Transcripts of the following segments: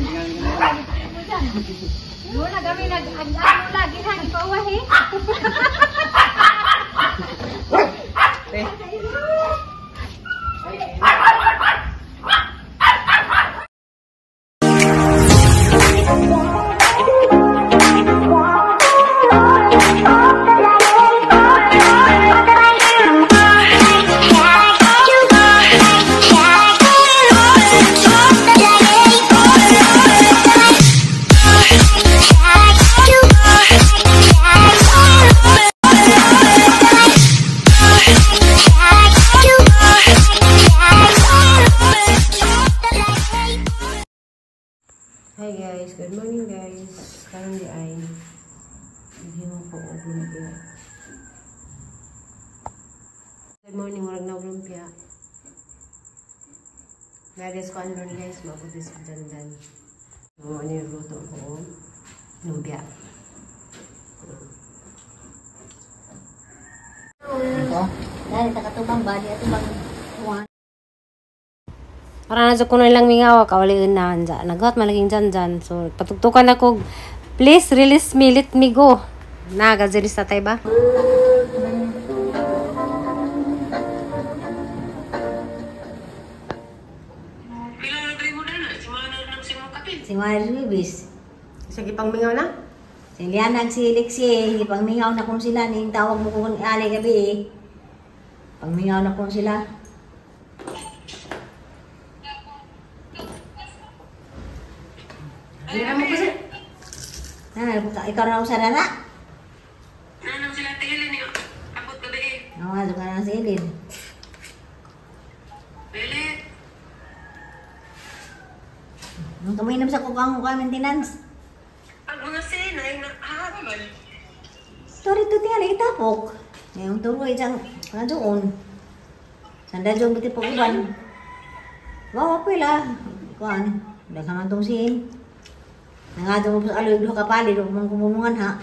Wala kami nag-ano lagi hang ipauwahi. Hi guys, good morning guys. Karon di ay gihimo ko og lumpia. Good morning, murag na og lumpia. Nares ko anlon guys, maabot sa dandan. Mo ni luto ko og lumpia. Ito. Dahil takatubang bali atubang kuwan. Para na kuno ilang mingaw kawali na anja. Naghat malaging jan. So patugtukan ako, please release me, let me go. Na gaziris tatay ba? Si Maris. Sige pang mingaw na. Si Liana si Lexi, pangmingaw na kung sila ning tawag mo kung ali gabi eh. Pangmingaw na kung sila. Na, ikaw na usara na. Nanang sila tilin eh. Abot gabi eh. Oo, oh, ka na si Elin. Bili. Nung tuminom sa kukang kukang maintenance. Ang mga sinay na haman. Sorry to tingali itapok. Ngayong turo isang mga doon. Sanda doon buti po uban. Wow, pila. Kuan, daghan man tong siin. Nangadto mo sa aloy duha ka pali do mong kumumungan ha.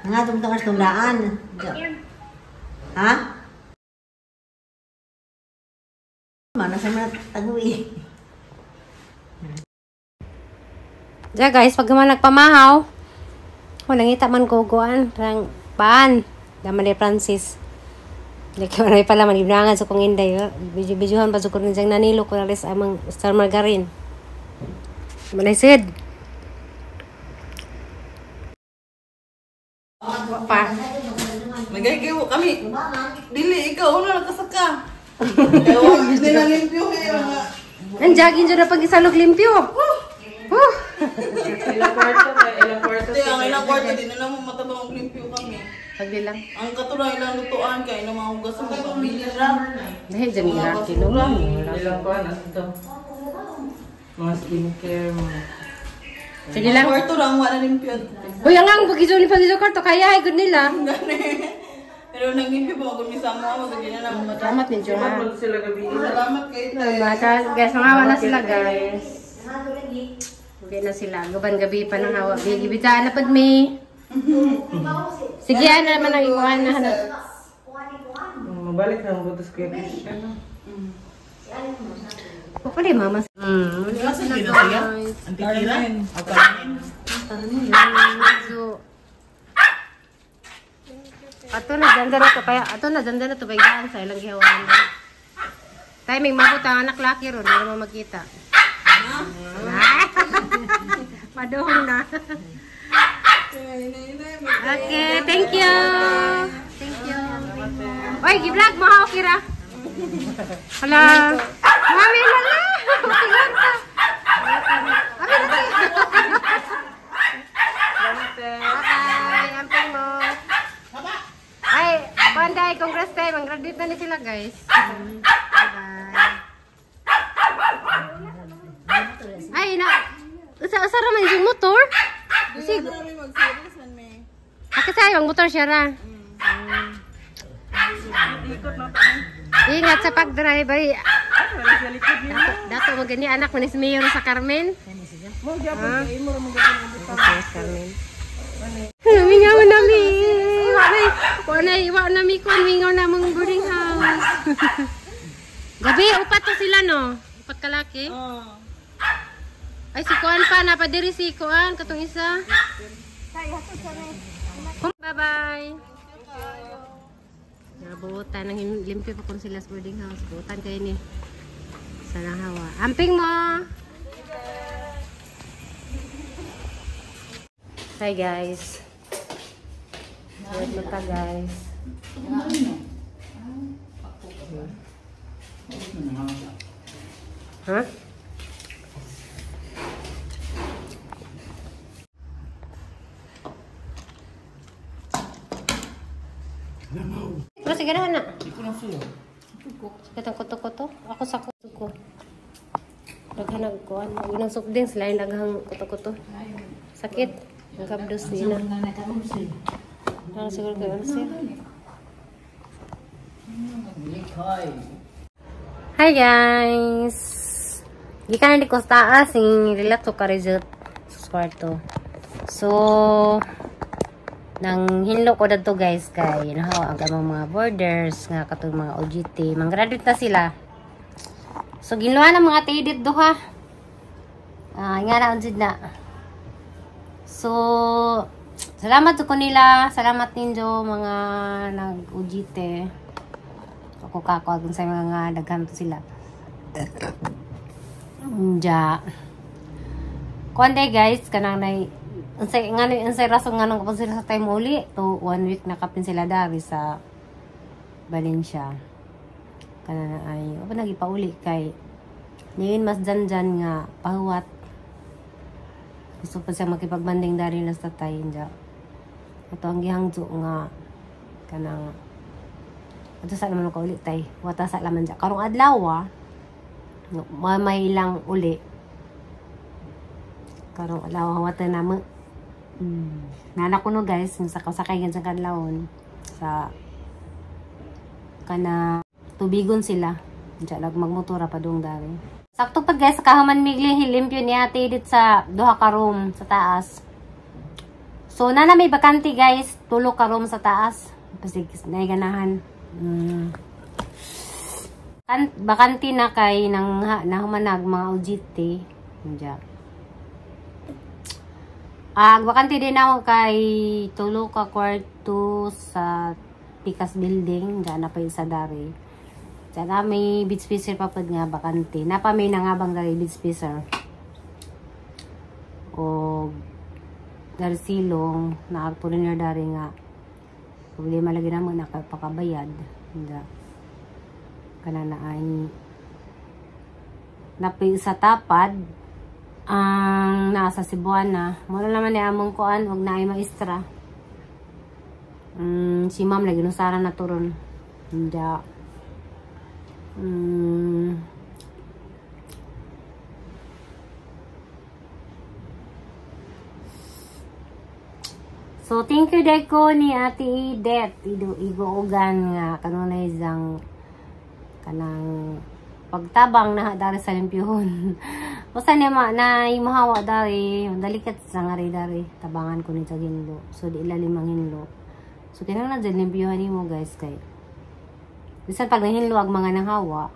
Nangadto mo tong tungdaan. Ha? Mana sa mga taguwi. Ja guys, pag man nagpamahaw, ko nangita man ko guan, parang paan, daman ni Francis. Di ko na pala man gibnangan sa kong inday, bidyo-bidyohan pa sa kong siyang nanilo ko alis amang star margarine. Manay sid. Pa. Nagaygiwo kami. Dili ikaw una nakasaka. Ewan, hindi na limpyo eh. Ang jogging dyan na pag-isalog limpyo. Huh. Ilang kwarto ba? Ilang kwarto? Hindi, ang ilang kwarto, di na naman matabang limpyo kami. Pagdi lang. Ang katulad ilang lutuan, kaya ilang mga hugas sa mga pamilya ra. Dahil dyan nila kilo. Ilang kwarto? Ano to? Mga skincare, mga... Sige lang. Kwarto lang, wala limpyo. Uy, ang ang pag-iso ni pag-iso kwarto, kaya ay good nila. Pero naglimpyo pa, magumisa mo, magiging na naman. Salamat ninyo ha. Salamat sila gabi. Salamat kayo. Salamat. Guys, mangawa na sila guys. Hindi na sila. Gaban gabi pa ng hawa. Bigi, bitaan na pad me. Sige, ano naman ang ikuhan na. Mabalik na ang butas kuya Christian. Pwede mama. Wala sila guys. Ang titira? So, ato na danda na to kaya ato na danda na to bayaan sa ilang gihawaan. Timing mabot ang anak laki ron, hindi naman magkita. Padohong na. Okay, thank you. Thank you. Oy, gi-vlog mo ha, okay ra? Hala. Mami, hala. Bye-bye. Amping mo. Ay, Panday, congrats tayo. Mang-graduate na ni sila, guys. Bye-bye. Ay, na. Usa-usa raman yung motor. Sig. Akit sa'yo, ang motor siya ra. Ingat sa pag-drive. Ay. Dato mo gani anak mo ni si Mayor sa Carmen. Ha? Carmen. Mingaw na mi. Wa na mi kon mingaw na mong boarding house. Gabi upat to sila no. Upat kalaki. Oh. Ay, si Kuan pa. Napadiri si Kuan. Katong isa. Bye-bye. Nabutan. Nang limpyo pa kung sila sa boarding house. Buutan kayo ni. Sa nahawa. Amping mo! Hi guys. Wait mo ta guys. Ha? Pero sige na na. Sige tang kuto-kuto. Ako sa kuto. Daghan ang kuan. Unang soft drinks lain daghang kuto-kuto. Sakit. Ang kabdos nila. Ano siguro kay ulcer? Hi guys. Gikan ni ko sa taas ing relax ko ka-resort sa kwarto. So nang hinlo ko dadto guys kay nahawa ang among mga borders nga katong mga OGT, mang-graduate na sila. So ginluhan ang mga tidit duha. Nga na jud na. So salamat ko nila, salamat ninyo mga nag-OGT. Ako kako sa mga daghan to sila. Unja. Kuan day guys kanang nay unsay ngano unsay rason nganong kapon sila sa time uli to 1 week na kapin sila dari sa Valencia. Kana na ay o nagipauli kay niin mas janjan nga pahuwat. Gusto pa siya makipagbanding dari na sa tatay unja. Ato ang gihangjo nga kanang ato sa naman ka uli tay. Wata sa laman dya. Karong adlaw mamay lang uli. Karong adlaw wata na mo. Nana ko no guys, sa kasakay gan sa kadlawon sa kana tubigon sila. Diya lag magmotora pa dong dari. Sakto pa guys, kahaman migli hilimpyo ni ate dit sa duha ka room sa taas. So nana may bakante guys, tulo ka room sa taas. Pasig naiganahan. Bakante na kay nang nahumanag mga OGT. Diya. Bakante din ako kay tulo ka kwarto sa Picas Building. Diyan na pa yung sa dari. Diyan na may beach spacer pa pud nga bakante. Napa may nangabang dari beach spacer. O dari silong na foreigner dari nga. Problema lagi na mo nakapakabayad. Diyan. Kana na ay napi sa tapad ang nasa Cebuana. Mura naman ni among kuan og naay maestra. Si ma'am lagi nusara na turon. Hindi. So thank you deko ni Ate Edith Iguogan nga kanunay sang kanang pagtabang na dari sa limpyuhon. Basta niya ma na imahawa dari dalikat sa ngari dari tabangan ko ni sa ginlo. So di ilalim ang hinlo. So kinahanglan jud limpyuhan nimo guys kay bisan pag nahinlo ang mga nanghawa,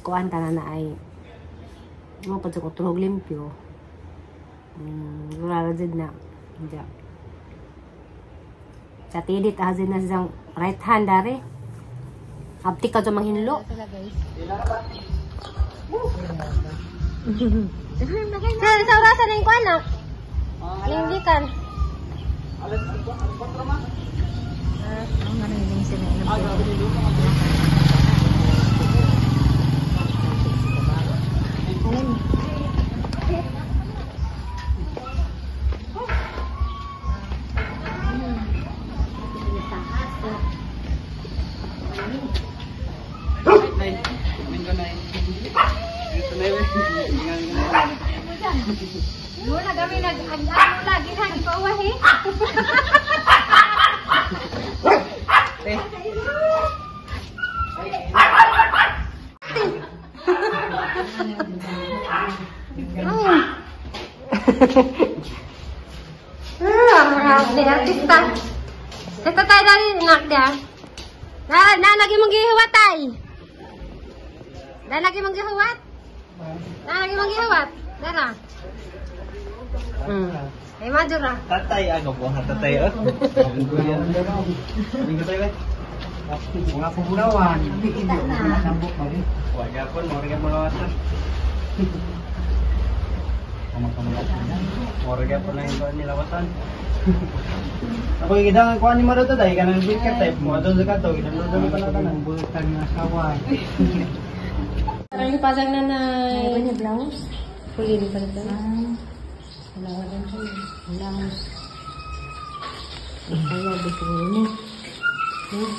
kuan ka na ay mo pa jud ko limpyo. Wala jud na. Diya. Sa tidit azin na siyang right hand dari. Abtik ka dyan manghinlo. Sa orasan na yung anak. Linggikan. Luna kami nag-ano lagi na ipauwahi. Ni artista. Ito tayo dali nak dia. Na lagi mong gihuwat tay. Na lagi mong gihuwat. Na lagi mong gihuwat. Dara. Ay, madura. Tatay, ano ko? Tatay, oh. Hindi ko tayo, eh. Mga pumulawan. Wag po, mga mo Morga po na yung nilawasan. Ako yung gidang kuha ni Maruto dahil ka nang ka type mo. Ato sa kato, gidang mo pa na tanan. Butan nga asawa. Parang ipasang nanay. Ay, niya blouse. Huli ni pala ito. Wala wala ko. Blouse. Kaya gusto ko niya. Eh.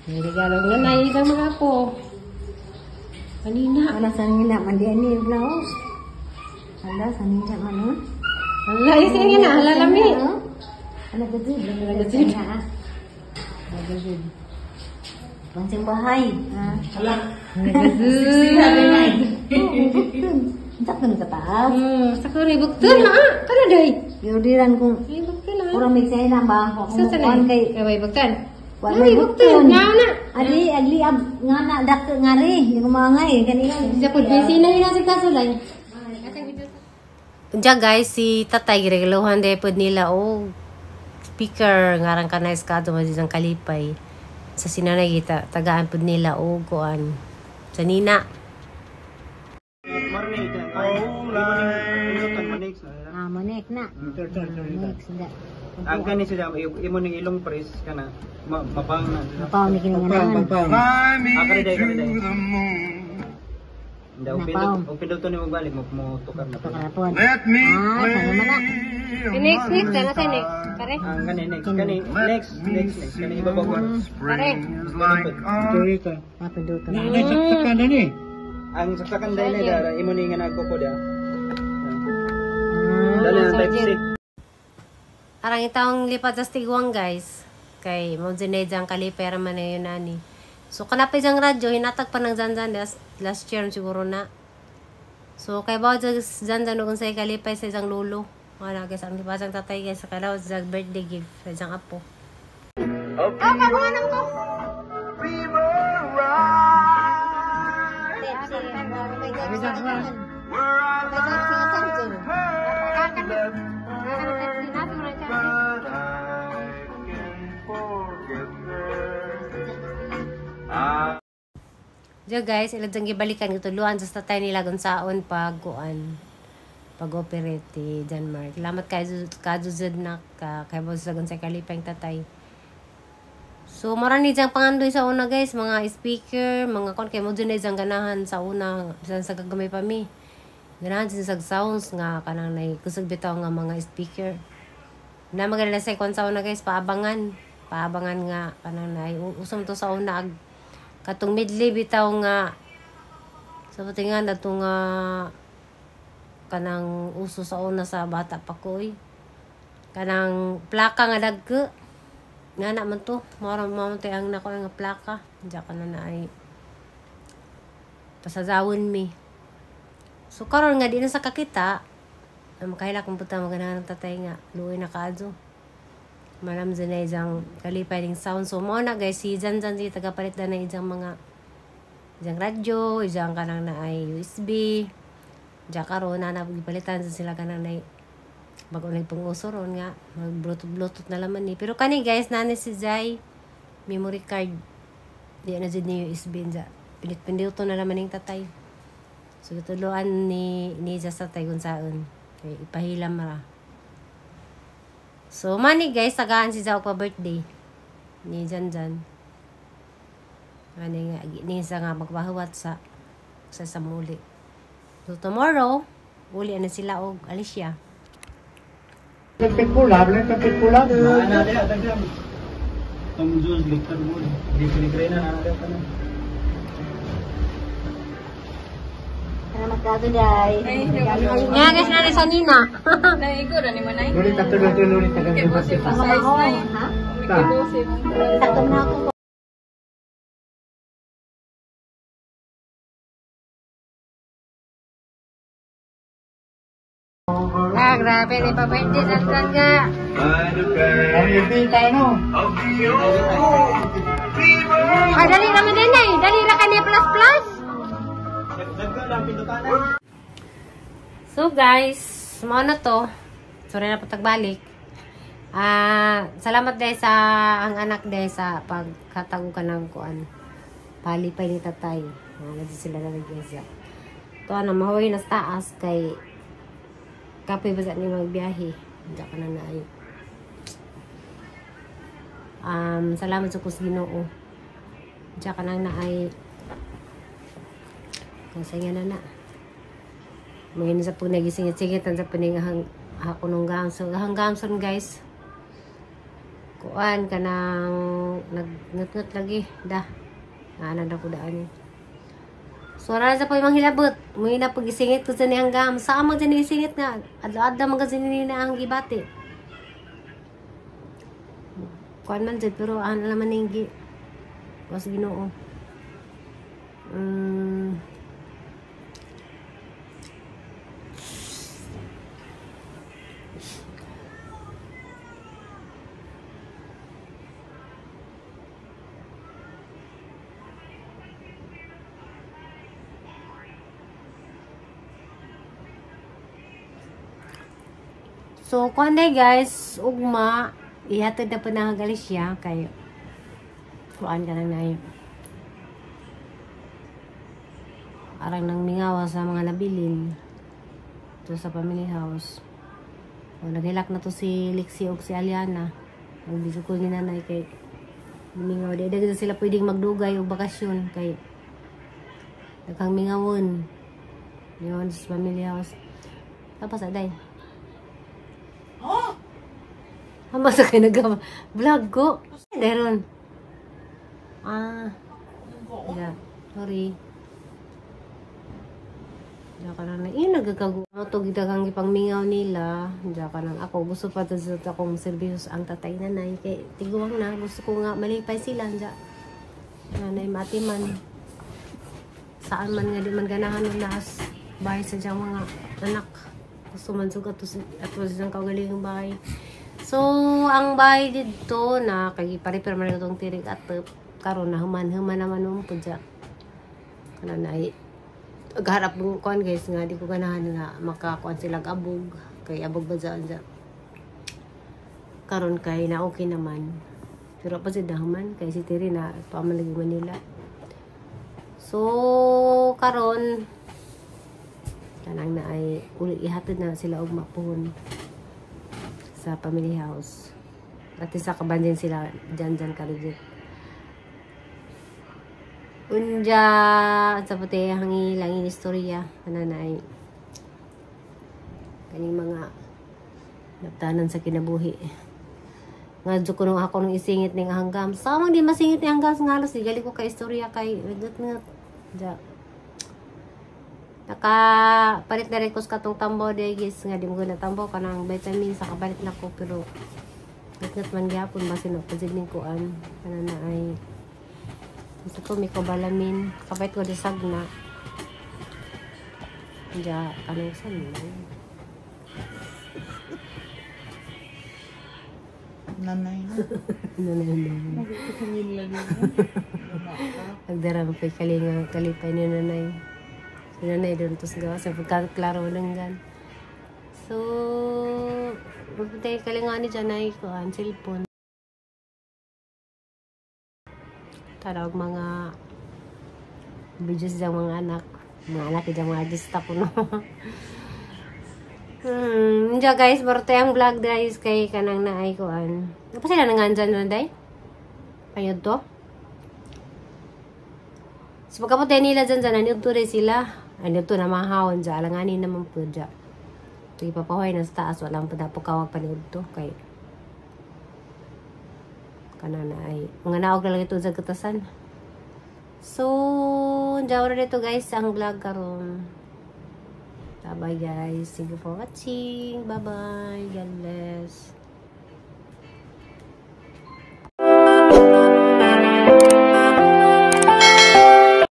May regalo ng nanay, isang mga apo. Kanina. Wala sa nila, mandian ni blouse. Wala sa nila man. Hala, isin nga na, hala lami. Ala gud. Ala gud. Ala gud. Pansing bahay. Hala. Gazud. Sakto na kataas. Sakto na bukton na. Kana day. Yordiran kung Ay bukton na. Ura may say na ba? Wa Sa ko kuan kay Kay bukton. Wa Ay may bukton. bukton. Nga na. Ali ali ab nga na dak ngari yung mga ngay kanina. Sa pud busy na nila sa kasulay. Unja guys, si tatay giregaluhan day pod nila og speaker ngarang kanay sa kadto man kalipay. Sa sinanay kita tagaan pod nila og kuan sa nina. Ah, manek na. Manek sida. Ang kani sila imo ning ilong press kana mapang na. Mapaw ni kininganan. Ah, kani day kani day. Hindi, Napaw. og pindot ni mo balik mo mo tukar na. Pakarapon. Ah, sana man na. Next next ana sa next. Pare. Ang kani next kani next next next kani ibabaw ko. Pare. Ah, pindutan. Ang saksakan dai na dara imo ni nga nagkuko da. Ah, Dali ang type C. Arang itawang lipat sa tiguang guys. Kay mo ang kalipera man na yun ani. So kanapay diyang radyo hinatag pa ng zanzan last year siguro na. So kay bawo dyan zanzan ug unsay kalipay sa isang lulo. Wala guys, ang lipat ang tatay guys sa kalaw sa birthday gift sa isang apo. Ah, kaguha na ko. Diyo guys, ila dyan gibalikan gituluan sa tatay nila gunsaon pag kuan pag-operate ti John Mark. Salamat kay kaduzod na ka kay boss sa gunsay kalipay tatay. So mara ni diyang pangandoy sa una guys, mga speaker, mga kon kay mo dyan na diyang ganahan sa una bisan sa gagamay pa mi. Ganahan sin sa sounds nga kanang nay kusog bitaw nga mga speaker. Na maganda sa kon sa una guys, paabangan. Paabangan nga kanang nay usom to sa una ag katong medley bitaw nga sa patingan ato nga kanang uso sa una sa bata pa ko oy. Kanang plaka nga dagko. Nga na man to, mao mao tay ang nako nga plaka. Diya ka na na ay pasazawon mi. So karon nga di na sa kakita, ang makahila kung puta maganahan ng tatay nga luoy na kaadto. Malam dyan na isang kalipay ning sound. So mo na guys, si Zanzan si tagapalit na isang mga isang radyo, isang kanang na ay USB. Diya karon na napagpalitan sa sila kanang na bago nagpang-uso ron nga mag bluetooth bluetooth na laman ni. Pero kani guys, nani si Zai memory card. Di na jud ni USB nja. Pinit-pinduto na laman ning tatay. So gituluan ni sa tatay kung saan. Kay ipahilam ra. So mani guys, tagaan si Zao pa birthday ni Janjan. Ani nga ni sa nga magpahuwat sa sa muli. So tomorrow, uli na sila og Alicia. Ana dia tagam. Tom Zeus liktar mo. Di pinikrena na dia pa na. Salamat ka day. Nga guys, nani sa Nina. Naigo ra ni manay. Kay boss yung size na eh. Ha? Kay boss yung Sakto na ako. Ah, grabe ni pa birthday Zanzan nga. Ay, dali raman din eh. Dali ra ka niya plus plus. So guys, mao na to. Sorry na po tagbalik. Salamat dahil sa ang anak dahil sa pagkatago ka ng kuan. Palipay ni tatay. Nandito sila na nagyasa. Ito na mahuwi na sa taas kay kapoy ba sa ni magbiyahe. Hindi ka na naayo. Salamat sa kus Ginoo. Diyan ka na naay. Kasi nga na na. Ngayon sa pag nagisingit-singit, sa paninghang ako nung gamson. Hanggamson guys. Kuan ka nang nagngut-ngut lagi. Da. Naanan ako daan. So, ara sa po yung hilabot. Muna na pag-isingit ko sa nihanggam. Saan mo dyan isingit nga? Adlaw-adlaw magasin na ang gibati. Kuan man dyan, pero ano naman yung was Ginoo. So, kuan day guys, ugma, ihatod na po na Galicia kay kuan ka lang na arang nang mingawa sa mga nabilin to sa family house. O, naghilak na to si Lexi og si Aliana. Nagbiso ko ni nanay kay mingaw. Di na sila pwedeng magdugay og bakasyon kay daghang mingawon. Mingawan sa family house. Tapos aday. Oh! Hamba sa kayo nag-vlog ko. Meron. Ah. Yeah. Sorry. Diyan ka na. Eh, nagkakago. Ito, gidagang ipang mingaw nila. Diyan ka nang ako. Gusto pa ito sa akong servisyo ang tatay nanay. Kay tiguang na. Gusto ko nga malipay sila. Diyan. Nanay mati man. Saan man nga di man ganahan ng naas. Bahay sa diyang mga anak. Gusto man sugat ato sa kaugalingong bahay. So, ang bahay dito na kay pare-pero man itong tirig at karon na human naman nung pudya. Kana na ay agharap mo kuan guys nga di ko ganahan nga makakuan sila abog kay abog ba dyan dyan. Karon kay na okay naman. Pero pa si dahuman kay si Tiri na pa man lagi Manila. So, karon kanang na ay uli ihatod na sila og mapuhon sa family house. At sa kaban din sila dyan karujit. Unja sa puti hangi langin istorya kana na ay kaning mga naptanan sa kinabuhi. Nga jud ko nung ako nung isingit ning hanggam. Samang di masingit ni hanggam nga halos di gali ko kay istorya kay ngut ja. Nakapalit na rin ko sa katong tambo guys nga di mo na tambo kanang vitamin sa kapalit na ko pero ngat man gyapon basin ako jud ning kuan kana na ay gusto ko may kobalamin kapalit ko disag na ja kanang san nanay nanay nagdara mo kay kalinga kalipay ni nanay. Nanay doon to sa gawa sa pagkaklaro lang gan. So, magpunta yung kalinga ni dyan ay kuhan, cellphone. Tarawag mga videos dyan mga anak. Mga anak dyan mga artista ko no. Diyan guys, barote ang vlog guys kay kanang naay kuhan. Ano pa sila nangan dyan na day? Panyod to? So, pagkapunta nila dyan dyan, nanito rin sila. Ano to na mahawon dyan. Alanganin naman po dyan. Ito ipapahoy na sa taas. Walang pa dapo kawag paniod to. Kay kanana ay mga naog na lang ito sa katasan. So, dyan na dito guys ang vlog karon. Bye bye guys. Thank you for watching. Bye bye. God bless.